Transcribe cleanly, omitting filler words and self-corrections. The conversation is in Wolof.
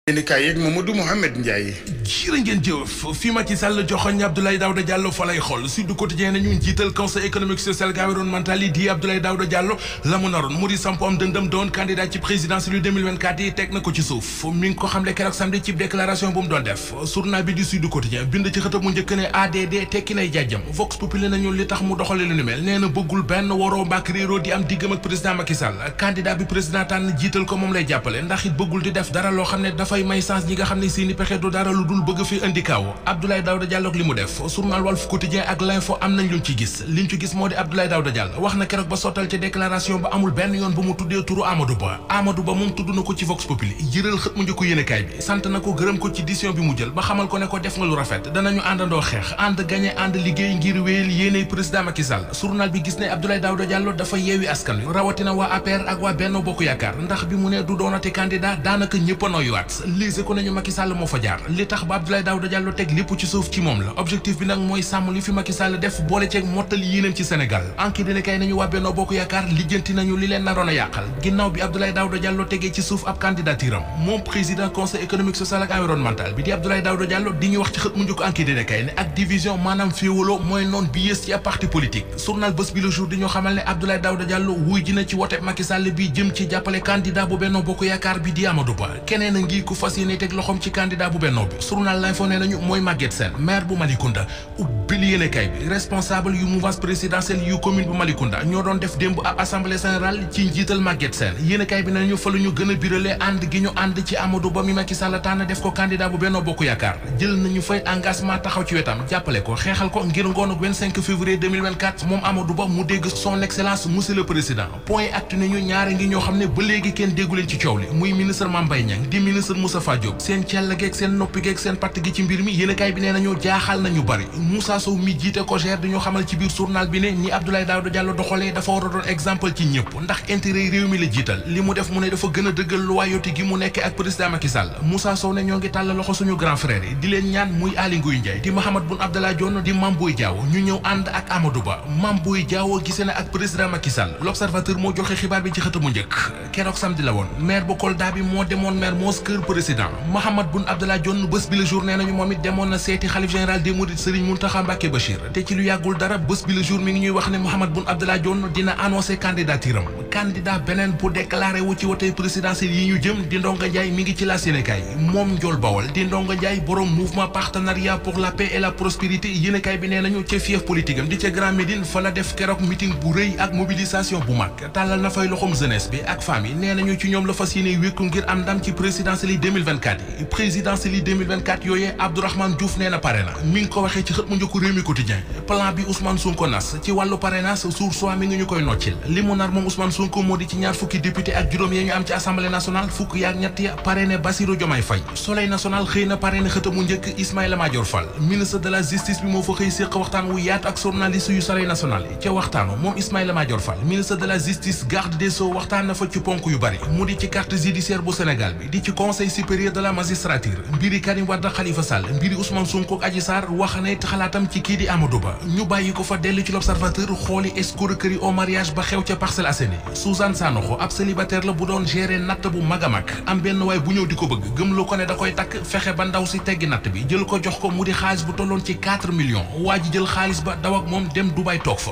yéen kaay yeeg Mamadou Mouhamed Ndiaye. jërë ngeen jëf fi Macky Sall joxoñ Abdoulaye Daouda Diallo fa lay xool Sud Quotidien nañu njiital conseil économique social et environnemental yi di Abdoulaye Daouda Diallo la mu naroon mu di samp am dëndëm doon candidat ci présidentielle 2024 yi teg na ko ci suuf mi ngi ko xamle keroog samedi ci déclaration bu mu doon def journal bi di Sud Quotidien bind ci xëtam mu njëkk ne ADD tekki nay jàjjam Vox Populi nañu li tax mu doxale lu ni mel nee na bëggul benn waroo mbàkk réeroo di am diggam ak président Macky Sall candidat bi président tànn jiital ko moom lay jàppale ndax it bëggul di def dara loo xam ne dafay may sens ñi nga xam ne seeni pexe du dara lu dul bëgg fi indi kaw Abdoulaye Daouda Diallo li mu def journal Walf Quotidien ak l'info am nañ luñ ci gis liñ ci gis moo di Abdoulaye Daouda Diallo wax na keroog ba sottal ci déclaration ba amul benn yoon bu mu tuddee turu Amadou Ba moom tudd na ko ci Vox Populi jëral xët mu njëkko yéenekaay bi sant na ko gërëm ko ci décision bi mu jël ba xamal ko ne ko def nga lu rafet danañu àndandoo xeex ànd gagné ànd liggéey ngir wéyal yéeney président Macky Sall journal bi gis ne Abdoulaye Daouda Diallo dafa yeewi askan wi rawatina waa APR ak waa Benno Bokk Yaakaar ndax bi mu ne du doonati candidat daanaka ñëpp a noyuwaat lise ko nañu Macky Sall moo fa jaar li tax ba Abdoulaye Daouda Diallo teg lépp ci suuf ci moom la objectif bi nag mooy sàmm li fi Macky Sall def boole ceeg mottali yéenam ci Sénégal enquête dina kay nañu waa Benno Bokk Yaakaar lijjanti nañu li leen naroon a yàqal ginnaaw bi Abdoulaye Daouda Diallo tegee ci suuf ab candidaturam moom président conseil économique social ak environnemental bi di Abdoulaye Daouda Diallo di ñu wax ci xët mu njëkk enquête dina kay ne ak division maanaam féewaloo mooy noon bi yées ci ab parti politique journal Bës Bi Le Jour di ñoo xamal ne Abdoulaye Daouda Diallo wuy ji na ci wote Macky Sall bi jëm ci jàppale candidat bu Benno Bokk Yaakaar bi di Amadou Ba keneen a ngi ku fas yéene teg loxoom ci candidat bu Benno bi journal L'Info nee nañu mooy Maguette Sène maire bu Malicounda ubbil yéenekaay bi responsable yu mouvance présidentielle yu commune bu Malicounda ñoo doon def démb ab assemblée générale ci njiital Maguette Sène yéenekaay bi nañu fa la ñu gën a birale ànd gi ñu ànd ci Amadou Ba mi Macky Sall tànn def ko candidat bu Benno Bokk Yaakaar jël nañu fay engagement taxaw ci wetam jàppale ko xeexal ko ngir ngoonu 25 février 2024 moom Amadou Ba mu dégg son excellence monsieur le président point actu ne ñu ñaari ngi ñoo xam ne ba léegi kenn déggu leen ci coow li muy ministre Mame Mbaye Niang di ministre Moustapha Diop seen cell geeg seen noppi geeg seen patt gi ci mbir mi yéenekaay bi nee nañu jaaxal nañu bari Moussa Sow mi jiite ko gère dañoo xamal ci biir journal bi ne ni Abdoulaye Daouda Diallo doxalee dafa war a doon exemple ci ñëpp ndax intérêt réew mi la jiital li mu def mu ne dafa gën a dëggal loyauté gi mu nekk ak président Macky Sall Moussa Sow ne ñoo ngi tàll loxo suñu grand frère yi di leen ñaan muy Aly Ngouille Ndiaye di Mahammed Boun Abdallah Dionne di Mame Boye Diao ñu ñëw ànd ak Amadou Ba Mame Boye Diao gisee na ak président Macky Sall l'observateur moo joxe xibaar bi ci xët mu njëkk keroog samedi la woon maire bu Kolda bi moo demoon maire moos kër président Mahammed Boun Abdallah Dionne Bës Bi Le Jour nee nañu moom it demoon na seeti xalif général des mourides Serigne Mountakha Mbacké Bachir te ci lu yàggul dara Bës Bi Le Jour mi ngi ñuy wax ne Mahammed Boun Abdallah Dionne dina annoncé candidaturam candidat beneen pour déclarer wu ci wote présidentiel yi ñu jëm di Ndonga Ndiaye mi ngi ci la Sénégal moom Ndiol Bawol di Ndonga Ndiaye borom mouvement partenariat pour la paix et la prospérité yéenekaay bi nee nañu ca fief politique am di ca Grand Médine fa la def keroog meeting bu rëy ak mobilisation bu mag tàllal na fay loxom jeunesse bi ak famille nee nañu ci ñoom la fas yéene wékku ngir am ndam ci présidentielle yi 2024 yi présidentielle yi 2024 yooyee Abdourahmane Diouf nee na pare na mi ngi ko waxee ci xët mu njëkk Rewmi Quotidien plan bi Ousmane Sonko nas ci wàllu parrainage Source A mi ngi ñu koy noccil li mu nar moom Ousmane Sonko moo di ci ñaar fukki député ak juróom ya ñu am ci assemblée nationale fukk yaak ñett ya parrainé Bassirou Diomaye Faye Soleil national xëy na parrainé xët mu njëkk Ismaïla Madior Fall ministre de la justice bi moo fa xëy séq waxtaan wu yaatu ak journaliste yu Soleil national yi ca waxtaanu moom Ismaïla Madior Fall ministre de la justice garde des sceaux waxtaan na fa ci ponk yu bari mu di ci carte judiciaire bu Sénégal bi di ci conseil supérieur de la magistrature mbiri Karim Wade Khalifa Sall mbiri Ousmane Sonko ak Adji Sarr wax na it xalaatam ci kii di Amadou Ba ñu bàyyi ko fa dellu ci l'observateur xooli escroquerie au mariage ba xew ca Parcelles Assainies Suzanne Sanoxo ab célibataire la bu doon gérer natt bu mag a mag am benn waay bu ñëw di ko bëgg gëm lu ko ne da koy takk fexe ba ndaw si teggi natt bi jël ko jox ko mu di xaalis bu tolloon ci 4 millions waa ji jël xaalis ba daw ak moom dem Dubaï toog fa